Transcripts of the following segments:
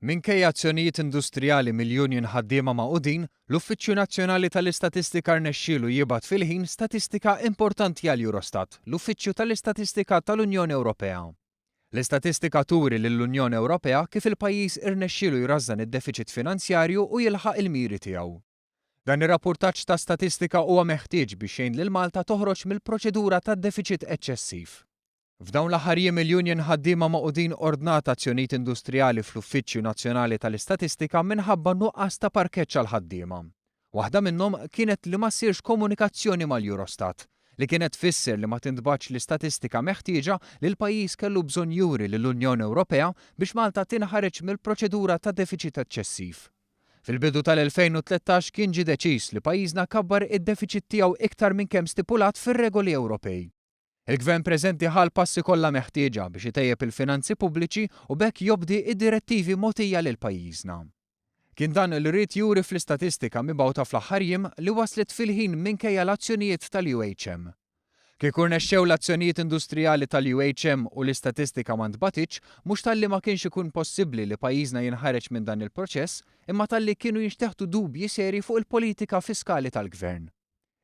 Minkejja azzjonijiet industrijali mill-Union Ħaddiema Magħqudin, l-Uffiċċju Nazzjonali tal-Istatistika rnexxielu jibgħat fil-ħin statistika importanti għal Eurostat, l-Uffiċċju tal-Istatistika tal-Unjoni Ewropea. L-istatistika turi lill-Unjoni Ewropea kif il-pajjiż irnexxielu jrażżan id-defiċit finanzjarju u jilħaq il-miri tiegħu. Dan ir-rappurtaġġ ta' statistika huwa meħtieġ biex jgħin lil Malta toħroġ mill-proċedura ta' defiċit eċċessiv. F'dawn l-aħħar jiem il-Union Ħaddiema Magħqudin ordnat azzjonijiet industrijali fl-Uffiċċju Nazzjonali tal-Istatistika minħabba nuqqas ta' parkeġġ għall-ħaddiema. Waħda minnhom kienet li ma ssirx komunikazzjoni mal-Eurostat, li kienet tfisser li ma tintbagħatx l-istatistika meħtieġa li l-pajjiż kellu bżonn juri lill-Unjoni Ewropea biex Malta tinħareġ mill-proċedura ta' defiċit eċċessiv. Fil-bidu tal-2013 kien ġie deċiż li pajjiżna kabbar id-defiċit tiegħu iktar minn kemm stipulat fir-regoli Ewropej. Il-Gvern preżenti ħa l-passi kollha meħtieġa biex itejjeb il-finanzi pubbliċi u b'hekk jobdi d-direttivi mogħtija lil pajjiżna. Kien dan li ried juri fl-istatistika mibgħuta fl-aħħar jiem li waslet fil-ħin minkejja l-azzjonijiet tal-UHM. Kieku rnexxew l-azzjonijiet industrijali tal-UHM u l-istatistika ma ntbagħtitx, mhux talli ma kienx ikun possibbli li pajjiżna jinħareġ minn dan il-proċess, imma talli kienu jinxteħtu dubji serji fuq il-politika fiskali tal-Gvern.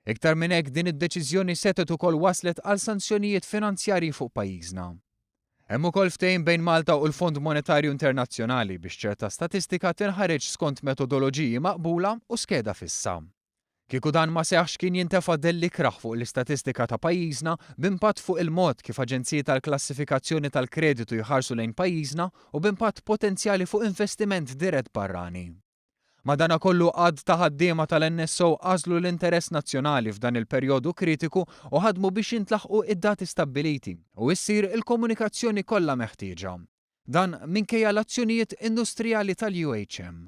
Iktar minn hekk din id-deċiżjoni setgħet ukoll wasslet għal sanzjonijiet finanzjarji fuq pajjiżna. Hemm ukoll ftehim bejn Malta u l-Fond Monetarju Internazzjonali biex ċerta statistika tinħareġ skont metodoloġiji maqbula u skeda fissa. Kieku dan ma seħħx kien jintefa' dell ikrah fuq l-istatistika ta' pajjiżna b'impatt fuq il-mod kif aġenziji tal-klassifikazzjoni tal-kreditu jħarsu lejn pajjiżna u b'impatt potenzjali fuq investiment dirett barrani. Madanakollu għadd ta' ħaddiema tal-NSO għażlu l-interess nazzjonali f'dan il-perjodu kritiku u ħadmu biex jintlaħqu id-dati stabbiliti u issir il-komunikazzjoni kollha meħtieġa. Dan minkejja l-azzjonijiet industrijali tal-UHM.